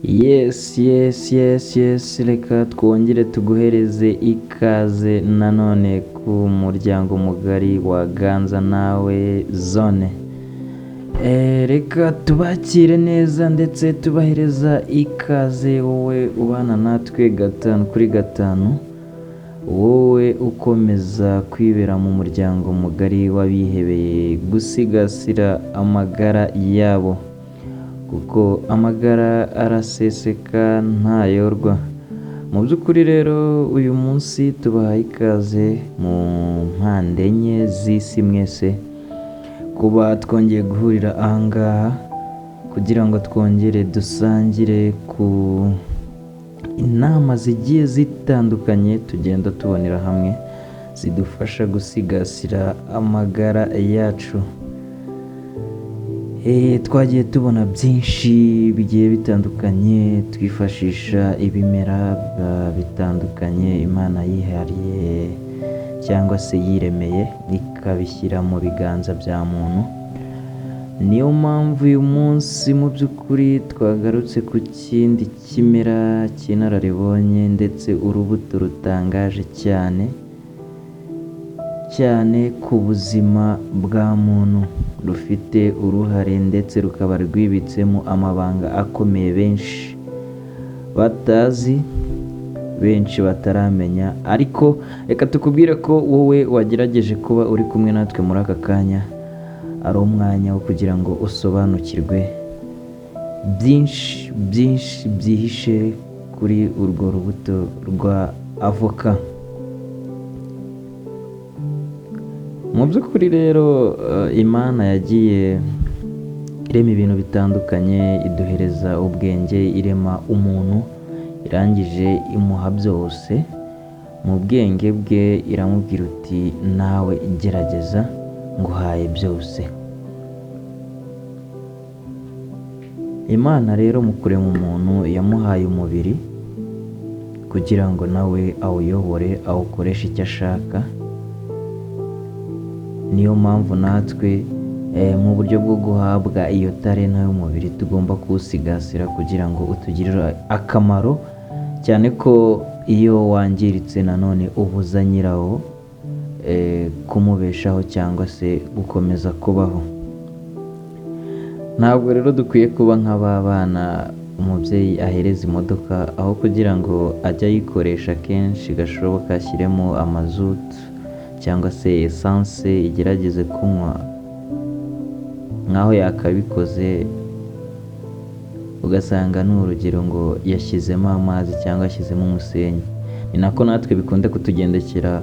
Yes, yes, yes, yes, reka twongere tuguhereze ikaze nanone ku muryango mugari wa Ganza Nawe Zone. Reka tubakire neza ndetse tubahereza ikaze wowe ubana natwe gatanu kuri gatanu, wowe ukomeza kwibera mu muryango mugari w'abihebeye gusigasira amagara yabo, kuko amagara araseseka ntayorwa. Mu by'ukuri rero uyu munsi tubahaye ikaze mu mpande enye z'isi mwese, kuba twongeye guhurira aha ngaha kugira ngo twongere dusangire ku inama zigiye zitandukanye tugenda tubonera hamwe zidufasha gusigasira amagara yacu. Twagiye tubona byinshi bigiye bitandukanye twifashisha ibimera bitandukanye Imana yihariye cyangwa se yiremeye ikabishyira mu biganza bya muntu. Niyo mpamvu uyu munsi mu by'ukuri twagarutse ku kindi kimera cy'inararibonye ndetse urubuto rutangaje cyane cyane ku buzima bwa muntu, rufite uruhare ndetse rukaba rwibitsemo amabanga akomeye benshi batazi, benshi bataramenya, ariko reka tukubwire ko wowe wagerageje kuba uri kumwe natwe muri aka kanya ari umwanya wo kugira ngo usobanukirwe byinshi byinshi byihishe kuri urwo rubuto rwa avoka. Mu by'ukuri rero Imana yagiye irema ibintu bitandukanye, iduhereza ubwenge, irema umuntu, irangije imuha byose, mu bwenge bwe iramubwira uti nawe gerageza nguhaye byose. Imana rero mu kurema umuntu yamuhaye umubiri kugira ngo nawe awuyobore, awukoreshe icyo ashaka. Niyo mpamvu natwe mu buryo bwo guhabwa iyo talenta y'umubiri tugomba kuwusigasira kugira ngo utugirire akamaro, cyane ko iyo wangiritse nanone ubuza nyirawo kumubeshaho cyangwa se gukomeza kubaho. Ntabwo rero dukwiye kuba nk'aba bana umubyeyi ahereza imodoka aho kugira ngo ajye ayikoresha kenshi gashoboka ashyiremo amazutu cyangwa se esanse igerageze kunywa nk'aho yakabikoze, ugasanga ni urugero ngo yashyizemo amazi cyangwa yashyizemo umusenyi. Ni nako natwe bikunda kutugendekera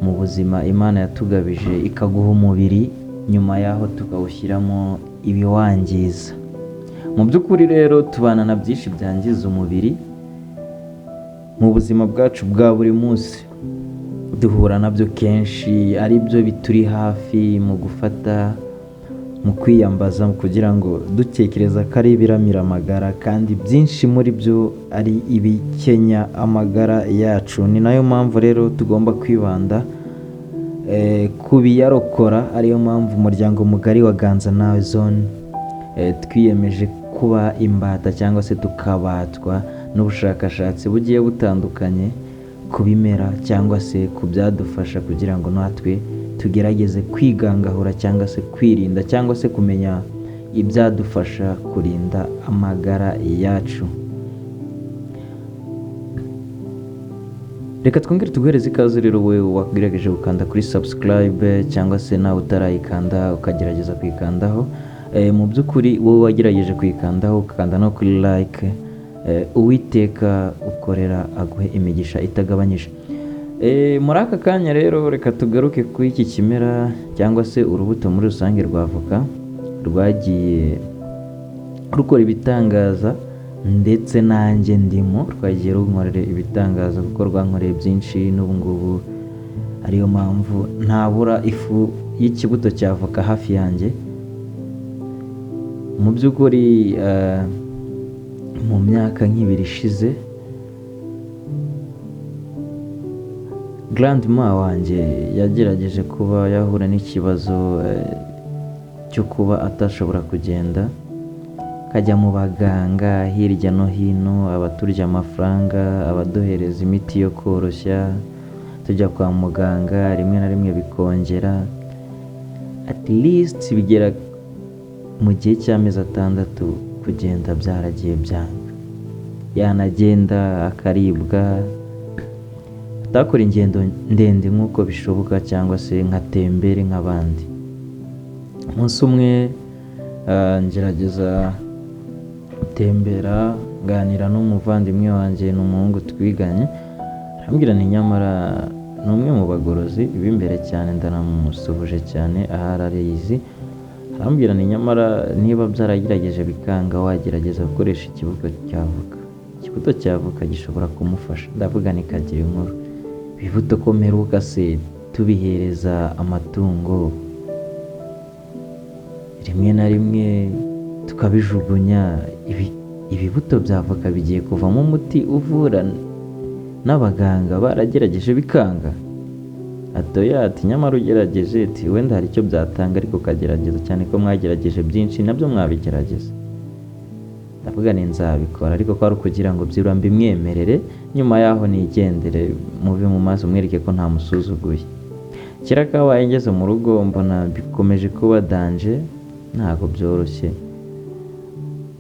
mu buzima Imana yatugabije ikaguha umubiri, nyuma y'aho tukawushyiramo ibiwangiza. Mu by'ukuri rero tubana na byinshi byangiza umubiri mu buzima bwacu bwa buri munsi, duhura nabyo kenshi, ari byo bituri hafi mu gufata, mu kwiyambaza kugira ngo dutekereza ko ari ibiramira amagara, kandi byinshi muri byo ari ibikenya amagara yacu. Ni nayo mpamvu rero tugomba kwibanda ku biyarokora, ariyo mpamvu umuryango mugari wa Ganza Nawe Zone twiyemeje kuba imbata cyangwa se tukabatwa n'ubushakashatsi bugiye butandukanye ku bimera cyangwa se ku byadufasha kugira ngo natwe tugerageze kwigangahura cyangwa se kwirinda cyangwa se kumenya ibyadufasha kurinda amagara yacu. Reka twongere tuguhereze ikaze rero wowe wagerageje gukanda kuri subscribe cyangwa se nawe utarayikanda ukagerageza kuyikandaho. Mu by'ukuri wowe wagerageje kuyikandaho ukanda no kuri like, Uwiteka ukorera aguhe imigisha itagabanyije. Muri aka kanya rero reka tugaruke kuri iki kimera cyangwa se urubuto muri rusange rwa avoka rwagiye rukora ibitangaza, ndetse nanjye ndimo, rwagiye runkorera ibitangaza kuko rwankoreye byinshi n'ubu ngubu, ariyo mpamvu ntabura ifu y'ikibuto cya avoka hafi yanjye. Mu by'ukuri mu myaka nk'ibiri ishize grandma wanjye yagerageje kuba yahura n'ikibazo cyo kuba atashobora kugenda, Kajya mu baganga hirya no hino, abaturya amafaranga, abaduhereza imiti yo koroshya, tujya kwa muganga rimwe na rimwe bikongera, at least bigera mu gihe cy'amezi 6 kugenda byaragiye byanga, yanagenda akaribwa, atakora ingendo ndende nk'uko bishoboka cyangwa se nkatembere nk'abandi. Umunsi umwe ngerageza gutembera, nganira n'umuvandimwe wanjye, ni umuhungu twiganye, arambwira nti nyamara ni umwe mu bagorozi b'imbere cyane, ndanamusuhuje cyane ahari ariyizi, arambwira nti nyamara niba byaragerageje bikanga wagerageza gukoresha ikibuto cya avoka, ikibuto cya avoka gishobora kumufasha. Ndavuga nti kagira inkuru, ibibuto ko mperuka se tubihereza amatungo, rimwe na rimwe tukabijugunya, ibibuto bya avoka bigiye kuvamo umuti uvura n'abaganga baragerageje bikanga. Atoya ati nyamara ugerageje, ati wenda hari icyo byatanga ariko ukagerageza cyane ko mwagerageje byinshi nabyo mwabigerageza. Ndavuga nti nzabikora, ariko ko ari ukugira ngo byibura mbimwemerere, nyuma yaho nigendere muve mu maso mwereke ko ntamusuzuguye. Kera kabaye ngeze mu rugo mbona bikomeje kuba danger, ntabwo byoroshye.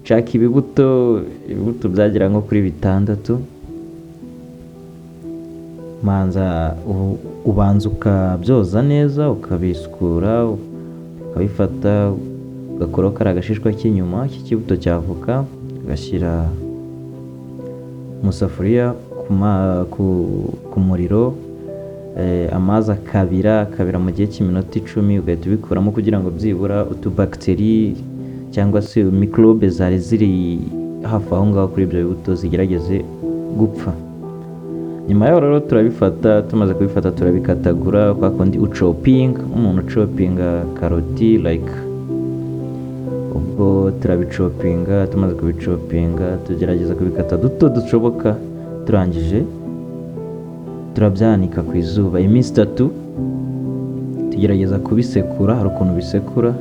Nshaka ibibuto, ibibuto byagera nko kuri 6, manza ubanza ukabyoza neza, ukabisukura, ukabifata, ugakuraho kariya gashishwa k'inyuma k'ikibuto cya avoka, ugashyira mu safuriya ku muriro, amazi akabira, akabira mu gihe cy'iminota 10, ugahita ubikuramo kugira ngo byibura utubagiteri cyangwa se mikorobe zari ziri hafi aho ngaho kuri ibyo bibuto zigerageze gupfa. Nyuma yaho rero turabifata, tumaze kubifata turabikatagura kwa kundi ucopinga, umuntu ucopinga karoti like, ubwo turabicopinga, tumaze kubicopinga tugerageza kubikata duto dushoboka, turangije turabyanika ku izuba iminsi 3, tugerageza kubisekura, hari ukuntu bisekura,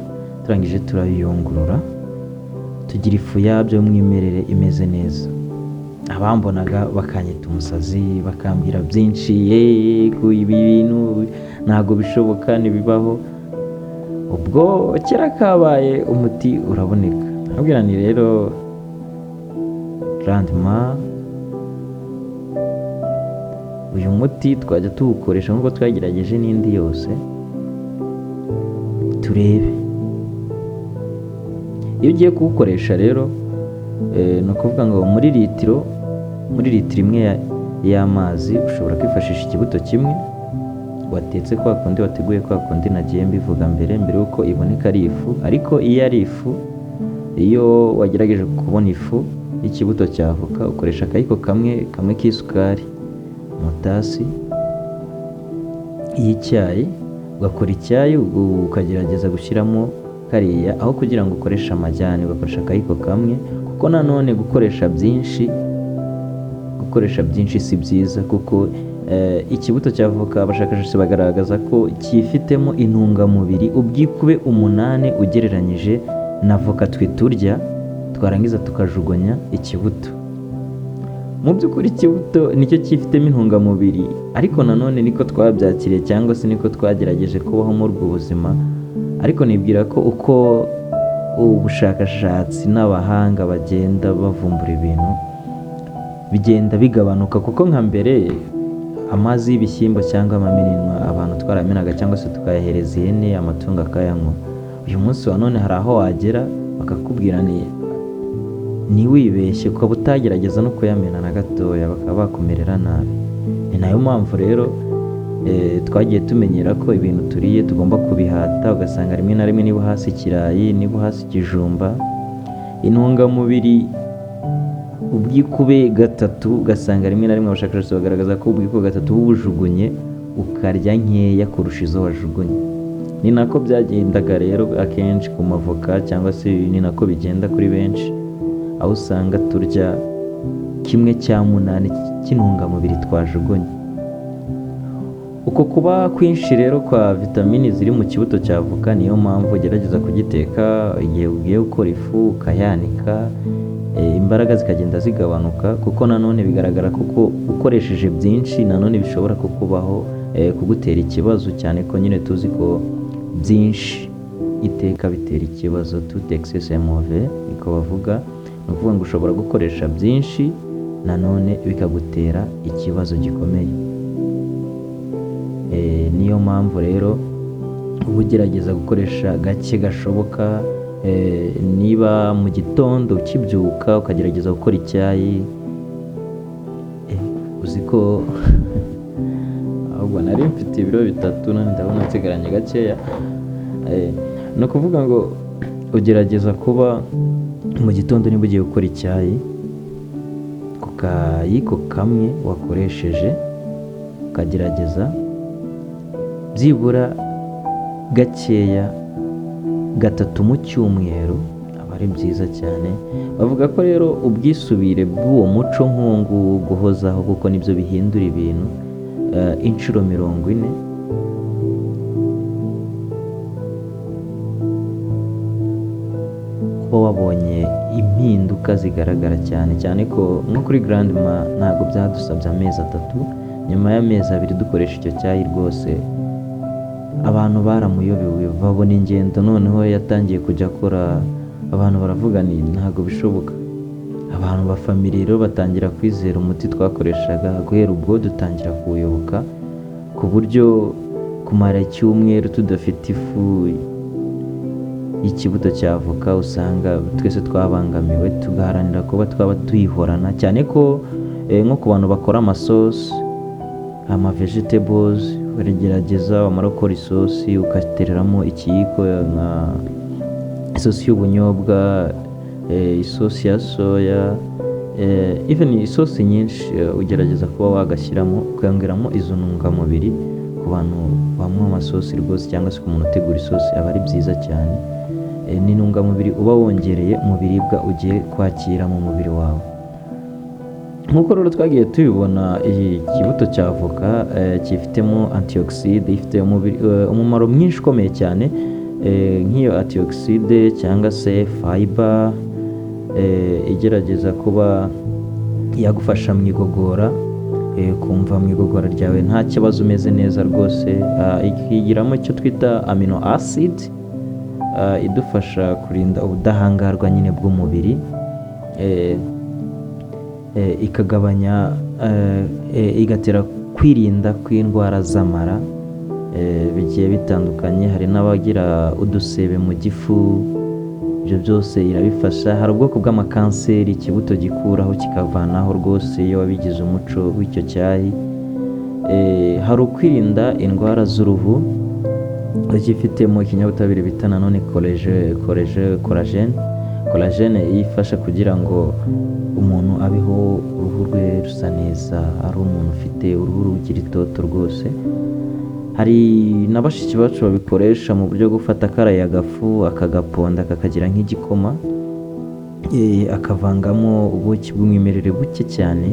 turangije turabiyungurura, tugira ifu yabyo y'umwimerere imeze neza. Abambonaga bakanyita umusazi, bakambwira byinshi, yego ibi bintu ntabwo bishoboka, ntibibaho. Ubwo kera kabaye umuti uraboneka. Ndababwira nti rero grandma, uyu muti twajya tuwukoresha nk'uko twagerageje n'indi yose, turebe. Iyo ugiye kuwukoresha rero, ni ukuvuga ngo muri litiro imwe y'amazi ushobora kwifashisha ikibuto kimwe watetse kwa kundi wateguye, kwa kundi nagiye mbivuga mbere, mbere y'uko iboneka ari ifu. Ariko iyo ari ifu, iyo wagerageje kubona ifu y'ikibuto cya avoka, ukoresha akayiko kamwe kamwe k'isukari mu tasi y'icyayi, ugakora icyayi, ukagerageza gushyiramo kariya, aho kugira ngo ukoreshe amajyani ugakoresha akayiko kamwe, kuko nanone gukoresha byinshi si byiza, kuko ikibuto cya avoka abashakashatsi bagaragaza ko cyifitemo intungamubiri ubwikube 8 ugereranyije na voka twe turya twarangiza tukajugunya ikibuto. Mu by'ukuri ikibuto nicyo cyifitemo intungamubiri, ariko nanone niko twabyakiriye cyangwa se niko twagerageje kubaho muri ubwo buzima. Ariko nibwira ko uko ubushakashatsi n'abahanga bagenda bavumbura ibintu bigenda bigabanuka, kuko nka mbere amazi y'ibishyimbo cyangwa amamininwa abantu twaramenaga cyangwa se tukayahereza ihene, amatungo akayanywa. Uyu munsi wa none hari aho wagera bakakubwira ni ntiwibeshye ukaba utagerageza no kuyamena na gatoya, bakaba bakumerera nabi. Ni nayo mpamvu rero twagiye tumenyera ko ibintu turiye tugomba kubihata, ugasanga rimwe na rimwe niba uhase ikirayi, niba uhase ikijumba, intungamubiri ubwikube 3, ugasanga rimwe na rimwe abashakashatsi bagaragaza ko ubwikube 3 ubujugunye ukarya nkeya kurusha izo wajugunye. Ni nako byagendaga rero akenshi ku mavoka, cyangwa se ni nako bigenda kuri benshi, aho usanga turya 7/8 cy'intungamubiri twajugunye. Uko kuba kwinshi rero kwa vitamini ziri mu kibuto cya avoka, niyo mpamvu ugerageza kugiteka igihe ugiye gukora ifu ukayanika, imbaraga zikagenda zigabanuka, kuko nanone bigaragara kuko ukoresheje byinshi nanone bishobora kukubaho, kugutera ikibazo, cyane ko nyine tuzi ko byinshi iteka bitera ikibazo, tout excès est mauvais niko bavuga. Ni ukuvuga ngo ushobora gukoresha byinshi nanone bikagutera ikibazo gikomeye. Niyo mpamvu rero uba ugerageza gukoresha gake gashoboka. Niba mu gitondo ukibyuka ukagerageza gukora icyayi, uzi ko ahubwo nari mfite ibiro 3 none ndabona nsigaranye gakeya. Ni ukuvuga ngo ugerageza kuba mu gitondo niba ugiye gukora icyayi, ku kayiko kamwe wakoresheje ukagerageza byibura gakeya 3 mu cyumweru, aba ari byiza cyane. Bavuga ko rero ubwisubire bw'uwo muco nk'uwo nguwo guhozaho, kuko nibyo bihindura ibintu, inshuro 40 kuba wabonye impinduka zigaragara cyane cyane ko nko kuri grandma ntabwo byadusabye amezi 3, nyuma y'amezi 2 dukoresha icyo cyayi rwose abantu baramuyobewe, babona ingendo noneho yatangiye kujya akora, abantu baravuga ni ntabwo bishoboka. Abantu ba family rero batangira kwizera umuti twakoreshaga, guhera ubwo dutangira kuwuyoboka, ku buryo kumara icyumweru tudafite ifu y'ikibuto cya avoka usanga twese twabangamiwe, tugaharanira kuba twaba tuyihorana, cyane ko nko ku bantu bakora amasosi, ama vegetables, uragerageza wamara gukora isosi ugatereramo ikiyiko, nka isosi y'ubunyobwa, isosi ya soya, even isosi nyinshi, ugerageza kuba wagashyiramo ukongeramo izo ntungamubiri. Ku bantu banywa amasosi rwose cyangwa se ku muntu utegura isosi aba ari byiza cyane. Ni intungamubiri uba wongereye mu biribwa ugiye kwakira mu mubiri wawe. Nk'uko rero twagiye tubibona, ikibuto cya avoka cyifitemo antioxide ifite umumaro mwinshi ukomeye cyane, nk'iyo antioxide cyangwa se fiber, igerageza kuba yagufasha mu igogora, kumva mu igogora ryawe nta kibazo, umeze neza rwose. Ikigiramo icyo twita amino acid, idufasha kurinda ubudahangarwa nyine bw'umubiri, ikagabanya, igatera kwirinda kw'indwara z'amara bigiye bitandukanye. Hari n'abagira udusebe mu gifu, ibyo byose irabifasha. Hari ubwoko bw'amakanseri ikibuto gikuraho kikavanaho rwose iyo wabigize umuco w'icyo cyayi. Hari ukwirinda indwara z'uruhu, gifitemo ikinyabutabire bita nanone collagene ifasha kugira ngo umuntu abeho uruhu rwe rusa neza, ari umuntu ufite uruhu rugira itoto rwose. Hari na bashiki bacu babikoresha mu buryo bwo gufata kariya gafu akagaponda kakagira nk'igikoma, akavangamo ubuki bw'umwimerere buke cyane,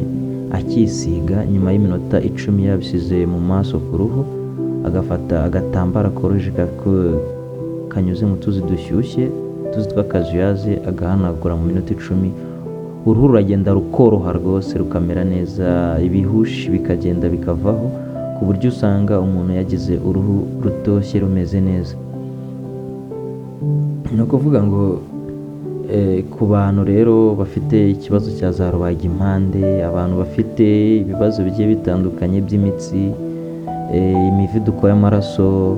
akisiga nyuma y'iminota 10 yabisize mu maso ku ruhu, agafata agatambaro koroheje kanyuze mu tuzi dushyushye, utuzi tw'akazuyaze, agahanagura mu minota 10, uruhu ruragenda rukoroha rwose rukamera neza, ibihushi bikagenda bikavaho, ku buryo usanga umuntu yagize uruhu rutoshye rumeze neza. Ni ukuvuga ngo ku bantu rero bafite ikibazo cya za rubagimpande, abantu bafite ibibazo bigiye bitandukanye by'imitsi, imivuduko y'amaraso,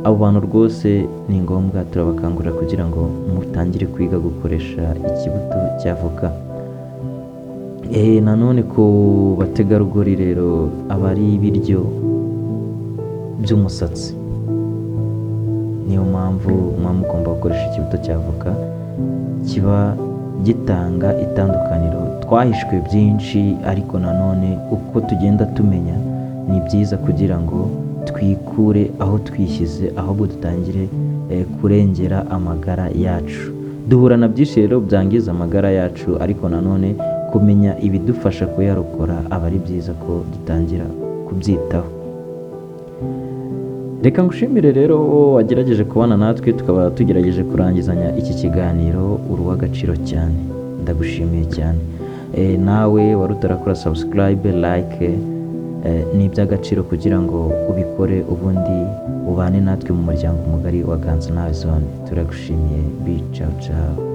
abo bantu rwose ni ngombwa turabakangurira kugira ngo mutangire kwiga gukoresha ikibuto cya avoka. Nanone ku bategarugori rero aba ari ibiryo by'umusatsi, niyo mpamvu muba mugomba gukoresha ikibuto cya avoka, kiba gitanga itandukaniro. Twahishwe byinshi, ariko nanone uko tugenda tumenya ni byiza kugira ngo twikure aho twishyize, ahubwo dutangire kurengera amagara yacu. Duhura na byinshi rero byangiza amagara yacu, ariko nanone kumenya ibidufasha kuyarokora aba ari byiza ko dutangira kubyitaho. Reka ngushimire rero wowe wagerageje kubana natwe, tukaba tugerageje kurangizanya iki kiganiro. Uri uw'agaciro cyane, ndagushimiye cyane. Nawe wari utarakora subscribe, like, ni iby'agaciro kugira ngo ubikore, ubundi ubane natwe mu muryango mugari wa Ganza Nawe Zone. Turagushimiye. Bi ciao ciao.